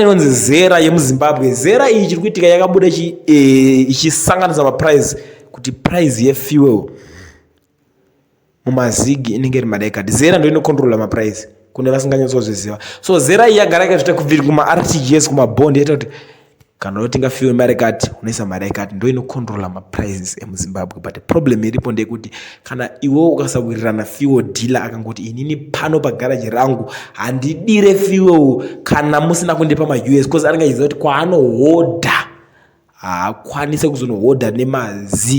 Inonzi ZERA yemuZimbabwe. ZERA iyi chiri kuitika yakabuda ichisanganisa maprice kuti price yefuel mumazigi inenge iri mari yakati. ZERA ndo inocontrola maprice kune vasinganyatsozviziva. So ZERA iyi yagara yakazviita kubvira kumaRTGS, kumabond, yaita kuti kana unotenga fuel mari yakati, unoisa mari yakati. Ndo inocontrola maprices emuZimbabwe. But problem iripo ndeyekuti kana iwewo ukasawirirana, fuel dealer akangoti, "Inini pano pagaraji rangu handidire fuel kana musina kundipa maUS," because anenge achiziva kuti kwaanohodha haakwanise kuzonohodha nemaZ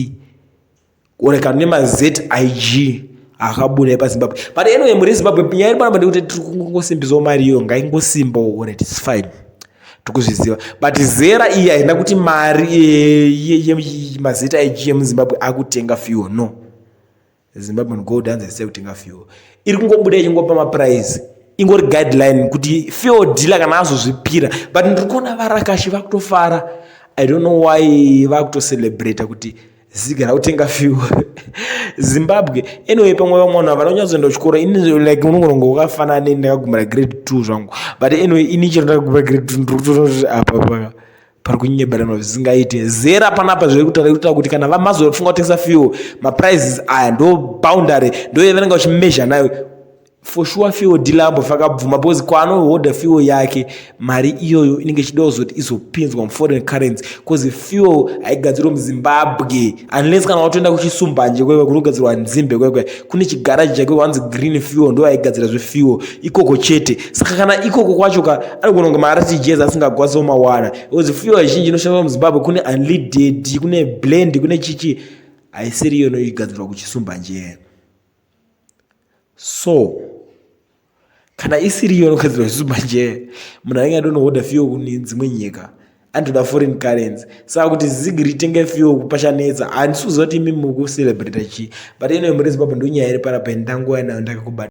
or kana nemaZIG akabuda epaZimbabwe. But anyway, muri Zimbabwe, nyaya iri panapa ndekuti tiri kungosimbisawo mari iyoyo, ngaingosimbawo. Alright, it's fine, tikuzviziva. But ZERA iyi haina kuti mari maZIG emuZimbabwe akutenga fuel. No, Zimbabwean gold hanzi haisai kutenga fuel. Iri kungobuda ichingopa maprice, ingori guideline kuti fuel dealer kana azozvipira. But ndiri kuona varakashi vakutofara. I don't know why vakutocelebrata kuti ziga rakutenga fuel Zimbabwe. Anyway, pamwe vamwe vanhu havana kunyatsoenda kuchikoro. Ini like unongorongo wakafanana neni, ndakagumira grade 2 zvangu. But anyway, ini chero ndakagumira grade 2, ndiri kutoona kuti apa pari kunyeberanwa zvisingaite. ZERA panapa zviri kutaura kuti kana vamazofunga kutengesa fuel, maprices aya ndo boundary, ndo yavanenge vachimeasure nayo. For sure fuel dealer ambofa akabvuma, because kwaanohodha fuel yake, mari iyoyo inenge ichida kuzoti izopinzwa muforeign currency, because fuel haigadzirwa muZimbabwe unless kana watoenda kuChisumbanje kwekwe kunogadzirwa nzimbe. Kwekwe kune chigaraji chake wanzi Green Fuel, ndo aigadzira zvefuel ikoko chete. Saka kana ikoko kwacho ka anogona kunge maRTGS asingakwanisi mawana, because fuel zhinji inoshandiswa muZimbabwe, kune unleaded, kune blend, kune chichi, haisiri iyo inoigadzirwa kuChisumbanje. So kana isiri iyo inogadzirwa kuChisumbanje, munhu anenge adonohodha fuel kune dzimwe nyika anotoda foreign currency. Saka kuti zigi ritenge fuel pachanetsa. Handisi kuziva kuti imi mukucelebrata chii, but anyway, muri Zimbabwe, ndonyaya iri panapa. Ndanguva nayo ndakakubata.